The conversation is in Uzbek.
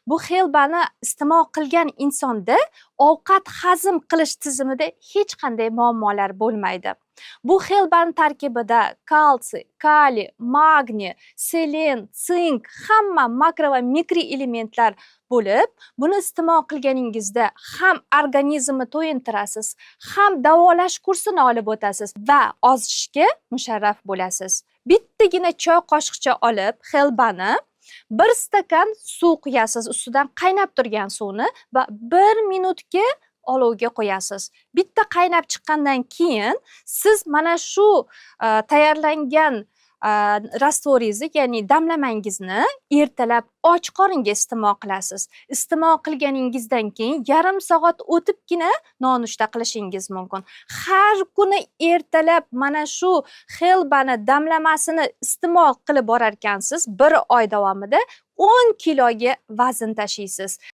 Bu helbani iste'mol qilgan insonda ovqat hazm qilish tizimida hech qanday muammolar bo'lmaydi. Bu helbani tarkibida kalsiy, kaliy, magniy, selen, sink, hamma makro va mikroelementlar bo'lib, buni iste'mol qilganingizda ham organizmni to'yintirasiz, ham davolash kursini olib o'tasiz va ozishga musharraf bo'lasiz. Bittagina choy qoshiqcha olib helbani 1 stakan suv quyasiz, ustidan qaynab turgan suvni va 1 minutga olovga qo'yasiz. Bitta qaynab chiqqandan keyin siz mana shu tayyorlangan rastvoringizni, ya'ni damlamangizni ertalab och qoringa iste'mol qilasiz. Iste'mol qilganingizdan keyin yarim soat o'tibgina nonushta qilishingiz mumkin. Har kuni ertalab mana shu helbani damlamasini iste'mol qilib borar ekansiz, 1 oy davomida 10 kiloga vazn tashiysiz.